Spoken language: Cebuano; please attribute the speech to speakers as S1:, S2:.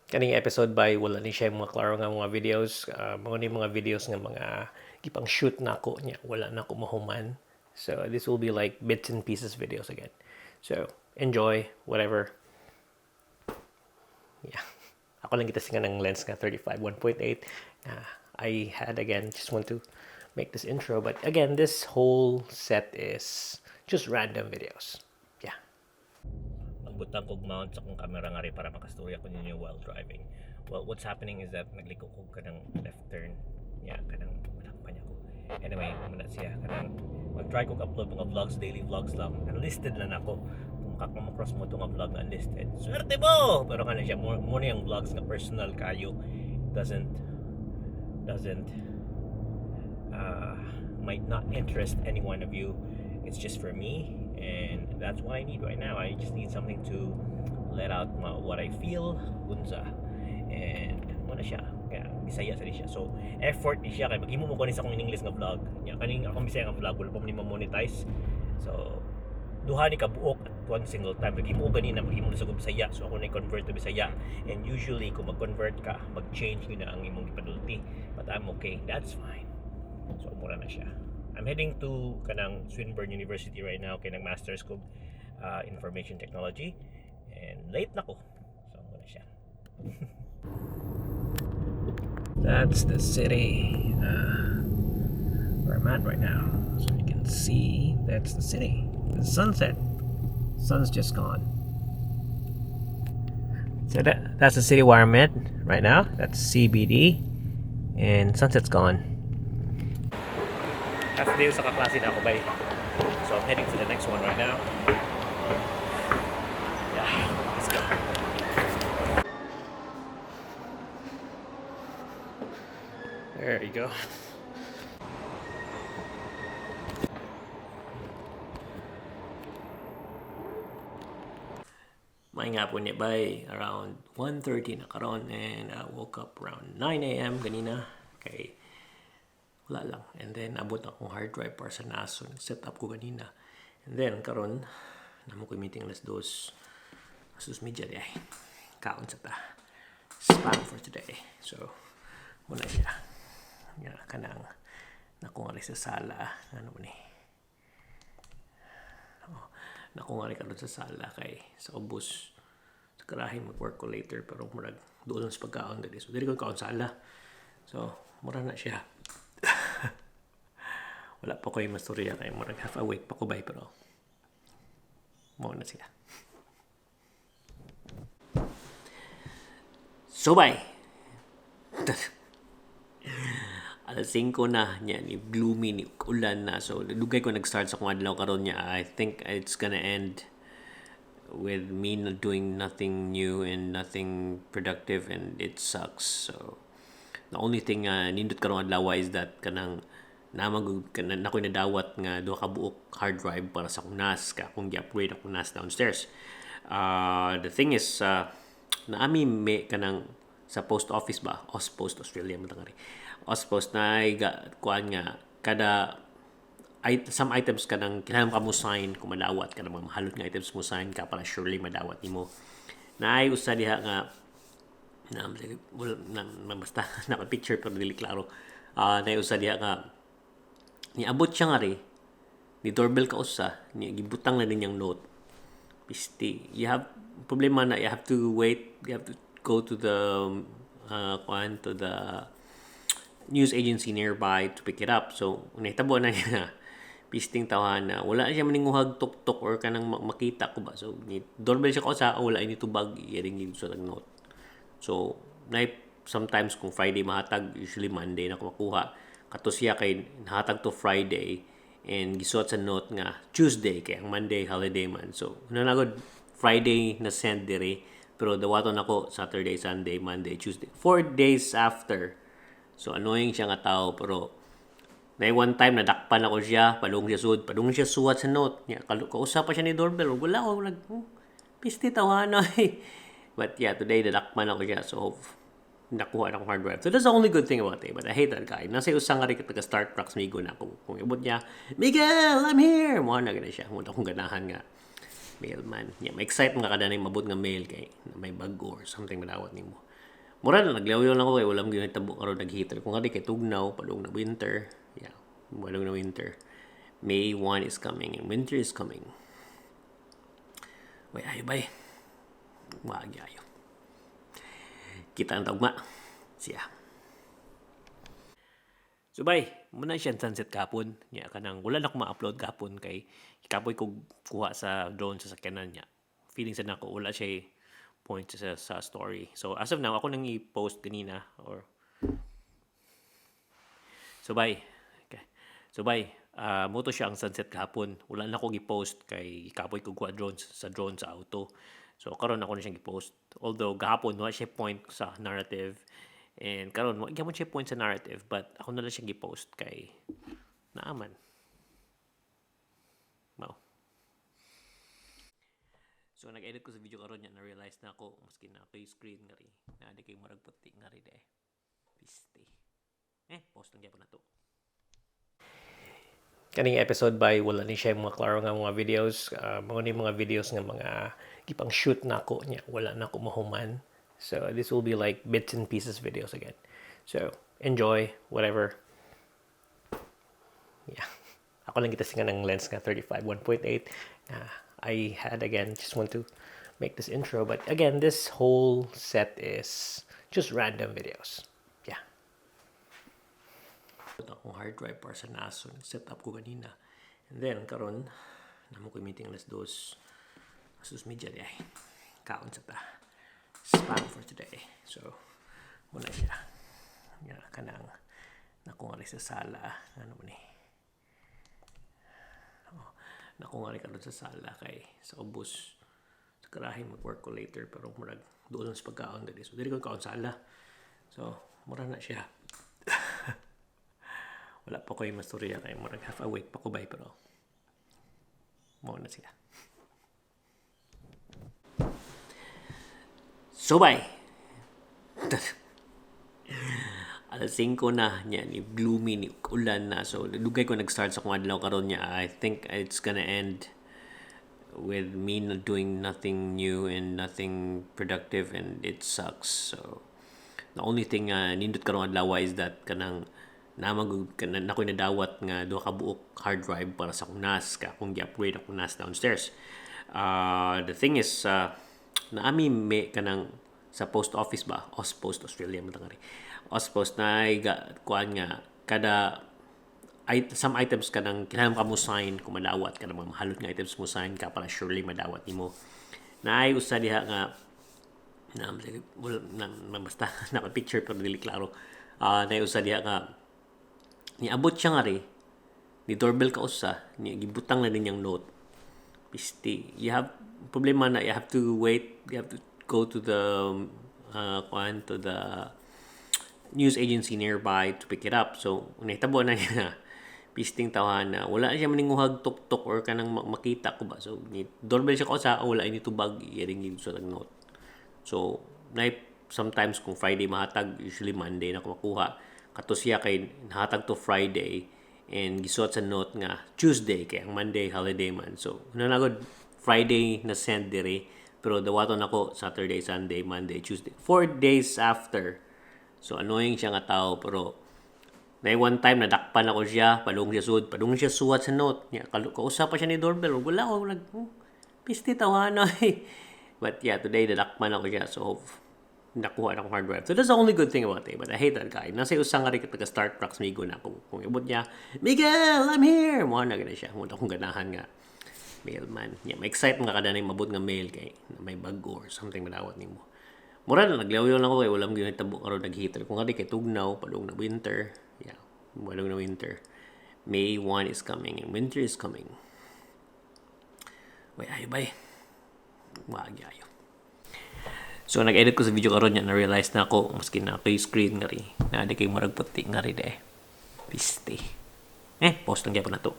S1: Kaning episode by wala ni siya mga klaro nga mga videos. Mga ni mga videos nga mga gipang shoot nako niya wala na ko mahuman. So this will be like bits and pieces videos again. So enjoy whatever. Yeah. Ako lang gitastingan ng lens nga 35 1.8. I had again just want to make this intro, but again, this whole set is just random videos. Yeah. Magbutang kog mount sa akong camera nga rin para makastorya ko ninyo while driving. Well, what's happening is that nagliko ko kanang left turn. Yeah, kanang wala pa niya ko. Anyway, muna siya kanang mag-try kog upload mga vlogs, daily vlogs lang. Unlisted lang ako. Kung maka-come across mo itong vlog na unlisted, swerte mo! Pero kana siya, more yung vlogs nga personal kayo. Doesn't might not interest any one of you. It's just for me, and that's what I need right now. I just need something to let out what I feel, unsa. And muna siya. Kaya Bisaya sa siya. So, effort ni siya kay maghimo mo ko ni sa akong in English nga vlog. Nya kaning akong Bisaya nga vlog wala pa man ni ma-monetize. So, duha ni ka buok at one single time. Maghimo ko ganina, maghimo na sa akong Bisaya. So, ako na convert to Bisaya. And usually, kung mag-convert ka, mag-change yun na ang imong gipadulti. But I'm okay. That's fine. So, mura na siya. I'm heading to kanang Swinburne University right now kay nang masters ko information technology and late na ko. So, mura siya. That's the city where I'm at right now. So you can see that's the city. The sunset. Sun's just gone. So that's the city where I'm at right now. That's CBD. And sunset's gone. That's the sa kaklase na ako, bye. So I'm heading to the next one right now. Yeah, let's go. There you go. May nga po ni bay around 1:30 na karon and I woke up around 9 a.m. ganina kay wala lang. And then abot akong hard drive para sa NAS. So, set up ko ganina. And then karon namo ko meeting alas dos. Alas dos media di ay. Kaon sa ta. Spam for today. So muna siya. Nga kanang nako nga sa sala. Ano mo ni? Oh, nako nga karon sa sala kay sa ubos sa karahin mag-work ko later pero murag doon sa pagkaon dali. So dili ko kaon sala. So mura na siya. Wala pa ko yung mastorya kay murag half awake pa ko bay pero mao na siya. So bye. Alas 5 na niya ni gloomy ni ulan na. So dugay ko nag-start sa akong adlaw karon niya. I think it's gonna end with me not doing nothing new and nothing productive and it sucks. So the only thing nindot karong adlaw is that kanang namag kanang nakoy nadawat nga duha ka buok hard drive para sa akong NAS ka akong gi-upgrade akong NAS downstairs. The thing is naami may kanang sa post office ba, Auspost Australia man tangari. Auspost na ay ga, kuan nga kada some items kanang kinahanglan ka mo sign kung madawat ka mga mahalot nga items mo sign ka para surely madawat nimo. Naay usa diha nga na, well, na basta naka-picture pero dili klaro. Naay usa diha nga niabot siya nga ri ni doorbell ka usa ni gibutang na din niyang note. Pisti. You have problema na you have to wait, you have to go to the kuan to the news agency nearby to pick it up. So nahitabo na niya pisting tawahan na wala siya maninguhag tuk-tuk or kanang makita ko ba. So ni doorbell siya kausa wala ini tubag iring sa note. So na sometimes kung Friday mahatag, usually Monday na ko makuha. Kato siya kay nahatag to Friday and gisuot sa note nga Tuesday kay ang Monday holiday man. So una na gud Friday na send diri pero dawaton ako Saturday, Sunday, Monday, Tuesday. 4 days after. So annoying siya nga tao pero na one time nadakpan ako siya, padung siya sud, padung siya suwat sa note. Nya kausap pa siya ni doorbell, wala ko nag pisti tawana eh. But yeah, today nadakpan ako siya. So nakuha na akong hard drive. So that's the only good thing about it. But I hate that guy. Nasa usang nga rin taga Star Trucks Migo na kung ibot niya, "Miguel, I'm here!" Mo na gana siya. Mo akong ganahan nga mailman. Yeah, ma-excite mga kada na mabot nga mail kay na may bago or something madawat nimo. Mura na naglaw lang ako kay wala man gyud nahitabo karon, nag-heater ko nga di kay tugnaw, padung na winter. Yeah, padung na winter. May 1 is coming and winter is coming. Way ayo bay. Wag ayo. Kita ang tugma. Siya. So bay, muna siya sunset kahapon. Nya kanang wala na ko ma-upload kahapon kay kapoy ko kuha sa drone sa sakyanan niya. Feeling sa nako wala siya point sa story. So as of now, ako nang i-post kanina or So bay. Okay. So bay, mo to siya ang sunset kahapon. Wala na ko gi-post kay kapoy ko kuha drone sa drone sa auto. So karon ako na siyang gi-post. Although gahapon wala siya point sa narrative. And karon wa gyapon siya point sa narrative, but ako na lang siyang gi-post kay naaman. Mao. So nag-edit ko sa video karon niya, na-realize na ako maski na ako'y screen nga ri. Na di kay murag puti nga ri de. Piste. Eh, post lang gyapon na to. Kaning episode by wala ni siya mga klaro nga mga videos, mga ni mga videos nga mga gipang shoot nako niya wala na ko mahuman. So this will be like bits and pieces videos again. So enjoy whatever. Yeah. Ako lang kita ng lens nga 35 1.8. I had again just want to make this intro, but again, this whole set is just random videos. Yeah. Akong hard drive para sa NAS. So, nag-set up ko ganina. And then, karon namo ko meeting alas dos. Alas 2:30 di ay. Kaon sa ta. Spam for today. So, muna siya. Nga, kanang naku nga sa sala. Ano mo ni? Oh, naku nga karon sa sala kay sa ubos sa garahe mag-work ko later, pero murag doon sa pagkaon dali. So, dili ko kaon sala. So, mura na siya. Wala pa ko yung mastorya kay murag half awake pa ko bay, pero mao na sila. So bye. Alas 5 na niya ni gloomy ni ulan na. So dugay ko nag-start sa akong adlaw karon niya. I think it's gonna end with me not doing nothing new and nothing productive, and it sucks. So the only thing nindot karong adlaw is that kanang namag kana nakoy nadawat nga duha ka buok hard drive para sa akong NAS ka akong gi-upgrade akong NAS downstairs. The thing is naami may kanang sa post office ba, Auspost Australia man tangari. Auspost na ay kuan nga kada ay, some items kanang kinahanglan ka mo sign kung madawat ka ng mga mahalot nga items, mo sign ka para surely madawat nimo. Naay usa diha nga na, well, na basta naka picture pero dili klaro. Naay usa diha nga niabot siya nga ri ni doorbell ka usa ni gibutang na din niyang note. Pisti, you have problema na you have to wait, you have to go to the kuan, to the news agency nearby to pick it up. So nahitabo na niya, pisting tawahan na wala siya maninguhag tuk-tuk or kanang makita ko ba. So ni doorbell siya ko sa wala ini tubag, iya rin sa note. So na sometimes kung Friday mahatag, usually Monday na ko makuha. Kato siya kay nahatag to Friday and gisuot sa note nga Tuesday kay ang Monday holiday man. So nanagod Friday na send dire, pero dawaton ako Saturday, Sunday, Monday, Tuesday. 4 days after. So annoying siya nga tao, pero na one time nadakpan ako siya, padung siya sud, padung siya suwat sa note. Nya kausap pa siya ni doorbell, wala ko nag oh, pisti tawana eh. But yeah, today nadakpan ako siya. So nakuha na akong hard drive. So that's the only good thing about it. But I hate that guy. Nasa usang nga rin taga Star Trucks Migo na kung ibot niya, "Miguel, I'm here!" Mo na gana siya. Mo akong ganahan nga mailman. Yeah, ma-excite mga kada na mabot nga mail kay may bago or something madawat nimo. Mura na naglaw lang ako kay wala man gyud nahitabo karon, nag-heater ko nga di kay tugnaw, padung na winter. Yeah, padung na winter. May 1 is coming and winter is coming. Way ayo bay. Wag ayo. So nag-edit ko sa video karon niya, na-realize na ako maski na ako'y screen nga ri. Na di kay murag puti nga ri de. Piste. Eh, post lang gyapon na to.